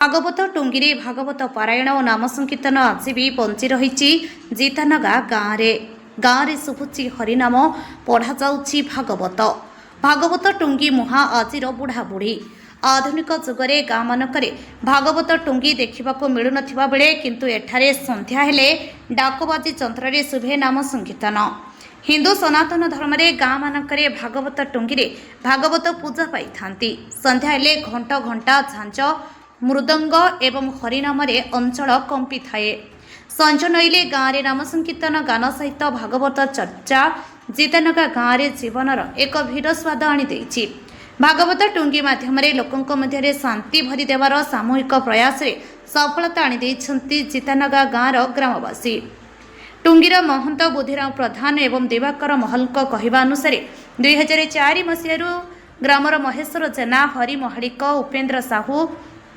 ଭାଗବତ ଟୁଙ୍ଗିରେ ଭାଗବତ ପାରାୟଣ ଓ ନାମ ସଂକୀର୍ତ୍ତନ ଆଜି ବି ବଞ୍ଚି ରହିଛି ଜିତାନଗା ଗାଁରେ। ଗାଁରେ ଶୁଭୁଛି ହରିନାମ, ପଢ଼ାଯାଉଛି ଭାଗବତ। ଭାଗବତ ଟୁଙ୍ଗି ମୁହାଁ ଆଜିର ବୁଢ଼ାବୁଢ଼ୀ। ଆଧୁନିକ ଯୁଗରେ ଗାଁମାନଙ୍କରେ ଭାଗବତ ଟୁଙ୍ଗି ଦେଖିବାକୁ ମିଳୁନଥିବା ବେଳେ କିନ୍ତୁ ଏଠାରେ ସନ୍ଧ୍ୟା ହେଲେ ଡାକବାଜି ଯନ୍ତ୍ରରେ ଶୁଭେ ନାମ ସଂକୀର୍ତ୍ତନ। ହିନ୍ଦୁ ସନାତନ ଧର୍ମରେ ଗାଁମାନଙ୍କରେ ଭାଗବତ ଟୁଙ୍ଗିରେ ଭାଗବତ ପୂଜା ପାଇଥାନ୍ତି। ସନ୍ଧ୍ୟା ହେଲେ ଘଣ୍ଟ, ଘଣ୍ଟା, ଝାଞ୍ଜ, ମୃଦଙ୍ଗ ଏବଂ ହରିନାମରେ ଅଞ୍ଚଳ କମ୍ପିଥାଏ। ସଞ୍ଜ ନଇଲେ ଗାଁରେ ନାମ ସଂକୀର୍ତ୍ତନ ଗାନ ସହିତ ଭାଗବତ ଚର୍ଚ୍ଚା ଜିତାନଗା ଗାଁରେ ଜୀବନର ଏକ ଭିଡ଼ ସ୍ୱାଦ ଆଣିଦେଇଛି। ଭାଗବତ ଟୁଙ୍ଗି ମାଧ୍ୟମରେ ଲୋକଙ୍କ ମଧ୍ୟରେ ଶାନ୍ତି ଭରି ଦେବାର ସାମୂହିକ ପ୍ରୟାସରେ ସଫଳତା ଆଣିଦେଇଛନ୍ତି ଜିତାନଗା ଗାଁର ଗ୍ରାମବାସୀ। ଟୁଙ୍ଗିର ମହନ୍ତ ବୁଦ୍ଧିରାମ ପ୍ରଧାନ ଏବଂ ଦିବାକର ମହଲଙ୍କ କହିବା ଅନୁସାରେ, 2004 ମସିହାରୁ ଗ୍ରାମର ମହେଶ୍ୱର ଜେନା, ହରି ମହାଳିକ, ଉପେନ୍ଦ୍ର ସାହୁ,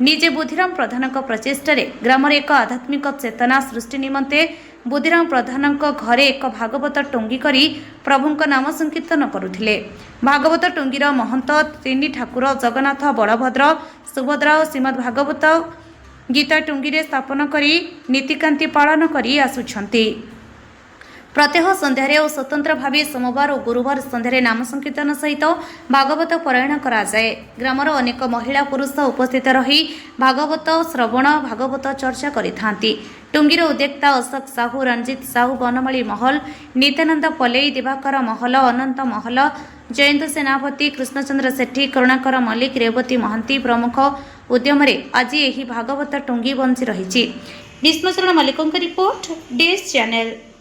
ନିଜେ ବୁଦ୍ଧିରାମ ପ୍ରଧାନଙ୍କ ପ୍ରଚେଷ୍ଟାରେ ଗ୍ରାମରେ ଏକ ଆଧ୍ୟାତ୍ମିକ ଚେତନା ସୃଷ୍ଟି ନିମନ୍ତେ ବୁଦ୍ଧିରାମ ପ୍ରଧାନଙ୍କ ଘରେ ଏକ ଭାଗବତ ଟୁଙ୍ଗି କରି ପ୍ରଭୁଙ୍କ ନାମ ସଂକୀର୍ତ୍ତନ କରୁଥିଲେ। ଭାଗବତ ଟୁଙ୍ଗିର ମହନ୍ତ ତିନି ଠାକୁର ଜଗନ୍ନାଥ, ବଳଭଦ୍ର, ସୁଭଦ୍ରା ଓ ଶ୍ରୀମଦ୍ ଭାଗବତ ଗୀତା ଟୁଙ୍ଗିରେ ସ୍ଥାପନ କରି ନୀତିକାନ୍ତି ପାଳନ କରି ଆସୁଛନ୍ତି। ପ୍ରତ୍ୟହ ସନ୍ଧ୍ୟାରେ ଓ ସ୍ୱତନ୍ତ୍ର ଭାବେ ସୋମବାର ଓ ଗୁରୁବାର ସନ୍ଧ୍ୟାରେ ନାମ ସଂକୀର୍ତ୍ତନ ସହିତ ଭାଗବତ ପାରାୟଣ କରାଯାଏ। ଗ୍ରାମର ଅନେକ ମହିଳା, ପୁରୁଷ ଉପସ୍ଥିତ ରହି ଭାଗବତ ଶ୍ରବଣ, ଭାଗବତ ଚର୍ଚ୍ଚା କରିଥାନ୍ତି। ଟୁଙ୍ଗିର ଉଦ୍ୟୋକ୍ତା ଅଶୋକ ସାହୁ, ରଞ୍ଜିତ ସାହୁ, ବନମାଳୀ ମହଲ, ନିତ୍ୟାନନ୍ଦ ପଲେଇ, ଦିବାକର ମହଲ, ଅନନ୍ତ ମହଲ, ଜୟନ୍ତ ସେନାପତି, କୃଷ୍ଣଚନ୍ଦ୍ର ସେଠୀ, କରୁଣାକର ମଲ୍ଲିକ, ରେବତୀ ମହାନ୍ତି ପ୍ରମୁଖ ଉଦ୍ୟମରେ ଆଜି ଏହି ଭାଗବତ ଟୁଙ୍ଗି ବଞ୍ଚି ରହିଛି। ବିଷ୍ଣୁଚରଣ ମଲ୍ଲିକଙ୍କ ରିପୋର୍ଟ, ଡିଏସ୍ ଚ୍ୟାନେଲ।